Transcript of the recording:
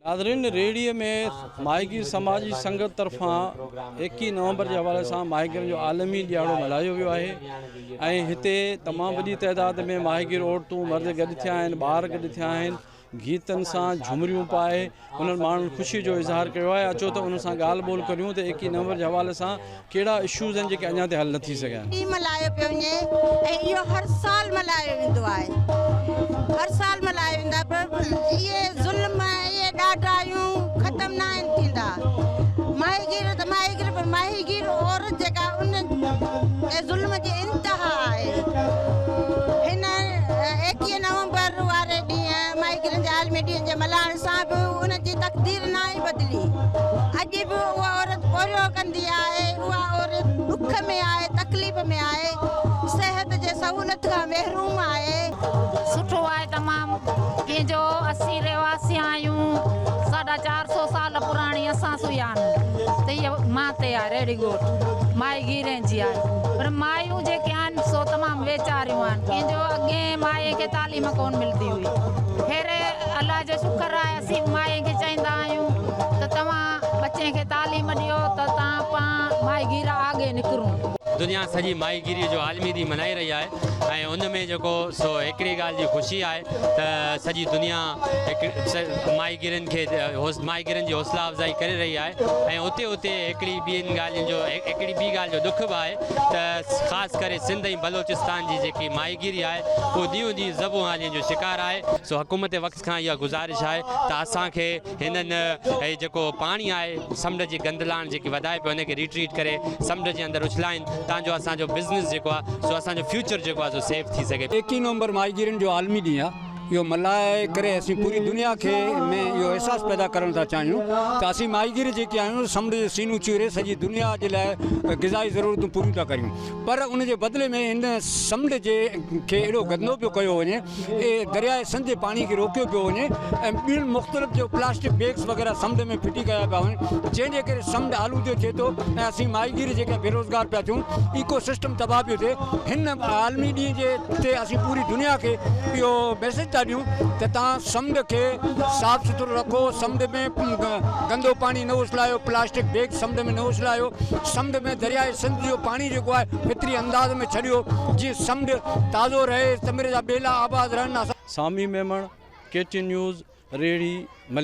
ناظرين ريڙهي ۾ ماهيگير سماجي سنگت طرفان ايڪيهه نومبر جي حوالي سان ماهيگيرن جو عالمي ڏهاڙو ملهايو ويو آهي ۽ هتي تمام وڏي تعداد ۾ ماهيگير عورتون مرد گڏ ٿيا آهن ٻار گڏ ٿيا آهن گيتن سان جهمريون پائي انهن ماڻهن خوشي جو اظهار ڪيو آهي اچو ته انهن سان ڳالهه ٻولهه ڪريون ته ايڪيهه نومبر جي حوالي سان ڪهڙا اشوز آهن جيڪي اڃا تائين حل نه ٿي سگهيا آهن. ڏينهن ملهايو پيو وڃي ۽ اهو هر سال ملهايو ويندو آهي هر سال ملهايو ويندو آهي پر اهي ظلم ۽ اهي ڏاڍايون ختم نه آهن ٿيندا ماهيگير ته ماهيگير پر ماهيگير عورت جيڪا ان تي ظلم جي انتها آهي هن ايڪيهه نومبر واري ڏينهن ماهيگيرن جي عالمي ڏينهن جي ملهائڻ سان به انهن جي تقدير ناهي بدلي. اڄ به اها عورت پورهيو ڪندي آهي، اها عورت ڏک ۾ آهي، تڪليف ۾ آهي، صحت جي سهولت کان محروم آهي. سٺو آهي تمام ڪنهن جو اسين رهواسي آهيون ساڍا چار سو سال پراڻي اسان سويان ته هي مان تي آهي ريڙهي ڳوٺ ماهي گيرين جي آهي پر مايون جيڪي آهن سو تمام ويچاريون آهن ڪنهن جو اڳين ماين کي تعليم ڪون ملدي هئي خير الله جو شڪر آهي اسين ماين کي چئيندا آهيون ته توهان ٻچين کي تعليم ڏيو ته تان پان ماهي گير آڳي نڪرون. دنيا سڄي ماهيگيريء جو عالمي ڏينهن ملهائي رهي آهي ۽ ان ۾ جيڪو سو هڪڙي ڳالهه جي خوشي آهي ته سڄي دنيا ماهيگيرن کي ماهيگيرن جي حوصلا افزائي ڪري رهي آهي ۽ اتي اتي هڪڙي ٻين ڳالهين جو هڪڙي ٻي ڳالهه جو ڏک به آهي ته خاص ڪري سنڌ ۽ بلوچستان جي جيڪي ماهيگيري آهي اهو ڏينهون ڏينهن زبون حالين جو شڪار آهي سو حڪومت وقت کان اها گذارش آهي ته اسان کي هنن هي جيڪو پاڻي آهي سمنڊ جي گندلاڻ جيڪي وڌائي پيو ان کي ريٽريٽ ڪري سمنڊ جي اندر اڇلائين تان جو اسان جو بزنس جيڪو آهي سو اسان جو فيوچر جيڪو آهي سو سيف ٿي سگهي. ايڪيهه نومبر ماهيگيرن جو عالمي ڏينهن آهي اهو ملهائي ڪري اسين پوري دنيا کي ۾ اهو احساس پيدا ڪرڻ ٿا چاهيون ته اسين ماهيگير جيڪي آهيون سمنڊ جو سينو چيري سڄي دنيا جي لاء غذائي ضرورتون پوريون ٿا ڪريون پر ان جي بدلي ۾ هن سمنڊ جي کي اهڙو گندو پيو ڪيو وڃي اهي درياء سنڌ جي پاڻي کي روڪيو پيو وڃي ۽ ٻين مختلف جو پلاسٽڪ بيگس وغيره سمنڊ ۾ ڦٽي ڪيا پيا وڃن جنهن جي ڪري سمنڊ آلودو ٿئي ٿو ۽ اسين ماهيگير جيڪا بيروزگار پيا ٿيون ايڪو سسٽم تباهه پيو ٿئي هن عالمي ڏينهن جي تي اسين پوري دنيا کي اهو ميسيج ٿا ڏيون ته توهان سمنڊ کي صاف سٿرو رکو سمنڊ ۾ گندو پاڻي نه اڇلايو پلاسٽڪ بيگ سمنڊ ۾ نه اڇلايو سمنڊ ۾ درياء سنڌ جو پاڻي جيڪو آهي فطري انداز ۾ ڇڏيو جيئن سمنڊ تازو رهي، تمر جا ٻيلا آباد رهن. Sami Memon, K T news, Rehri, Malir.